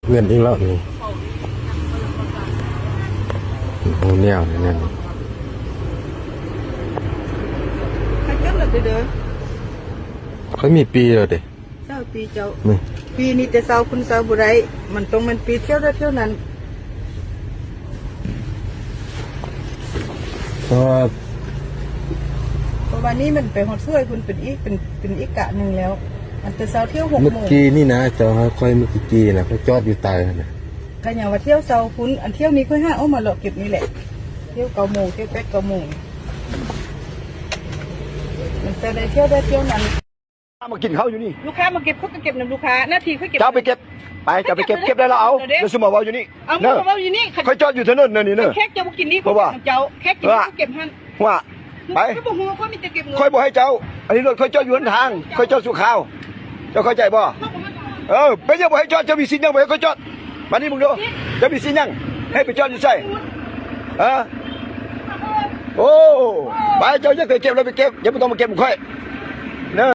ເງິນອີກແລ້ວນີ້ ໂອ້ ແນວນີ້ ແນວນີ້ ໃຫ້ກັນລະເດີ ຂ້ອຍມີປີ້ແລ້ວເດ້ ຊາວປີ້ເຈົ້າ ນີ້ ປີ້ນີ້ແຕ່ຊາວພຸ້ນຊາວບໍ່ໄດ້ ມັນຕ້ອງແມ່ນປີ້ທ່ຽວໃດທ່ຽວນັ້ນ ເພາະວ່າ ເພາະວ່ານີ້ມັນໄປຮອດສວຍພຸ້ນ ເປັນອີກ ເປັນ ເປັນອີກກະໜຶ່ງແລ້ວ ອັນແຕ່ເຊົ້າທ່ຽວຫົກໂມງ ມື້ກີ້ນີ້ນະ ເຈົ້າໃຫ້ຂ້ອຍມື້ກີ້ນະ ຂ້ອຍຈອດຢູ່ໃຕ້ຫັ້ນນະ ກະຍັງວ່າທ່ຽວເຊົ້າພຸ້ນ ອັນທ່ຽວນີ້ຂ້ອຍຫາອອກມາເລາະເກັບນີ້ແຫຼະ ທ່ຽວເກົ້າໂມງ ທ່ຽວແປດເກົ້າໂມງ ມັນຈະໄດ້ທ່ຽວໃດທ່ຽວນັ້ນ. ມາກິນເຂົ້າຢູ່ນີ້ ລູກຄ້າມາເກັບ ຂ້ອຍກະເກັບນຳລູກຄ້າ ໜ້າທີ່ຂ້ອຍເກັບ ເຈົ້າໄປເກັບ ໄປ ເຈົ້າໄປເກັບ ເກັບໄດ້ແລ້ວເອົາ ຢ່າຊຸມມາເວົ້າຢູ່ນີ້ ເອົາ ມາເວົ້າຢູ່ນີ້ ຂ້ອຍຈອດຢູ່ຖະໜົນແນວນີ້ເດີ ແຂກເຈົ້າບໍ່ກິນນີ້ ເພາະວ່າ ເຈົ້າ ແຂກກິນ ເອີ ເກັບຫັ້ນ ວ່າ ໄປ ຂ້ອຍບໍ່ຮູ້ ຂ້ອຍມີແຕ່ເກັບເງິນ ຂ້ອຍບໍ່ໃຫ້ເຈົ້າ ອັນນີ້ລົດຂ້ອຍຈອດຢູ່ຫົນທາງ ຂ້ອຍຈອດຊົ່ວຄາວ ເຈົ້າເຂົ້າໃຈບໍ່? ເອີ ເປັນຫຍັງບໍ່ໃຫ້ຈອດ? ເຈົ້າມີສິດຫຍັງບໍ່ໃຫ້ຂ້ອຍຈອດ? ມານີ້ເບິ່ງດູ ເຈົ້າມີສິດຫຍັງ? ໃຫ້ໄປຈອດຢູ່ໃສ? ຮະ? ໂອ້ ໄປ ເຈົ້າຢາກໄປເກັບແລ້ວໄປເກັບ ຢ່າບໍ່ຕ້ອງມາເກັບຂອງຂ້ອຍເດີ.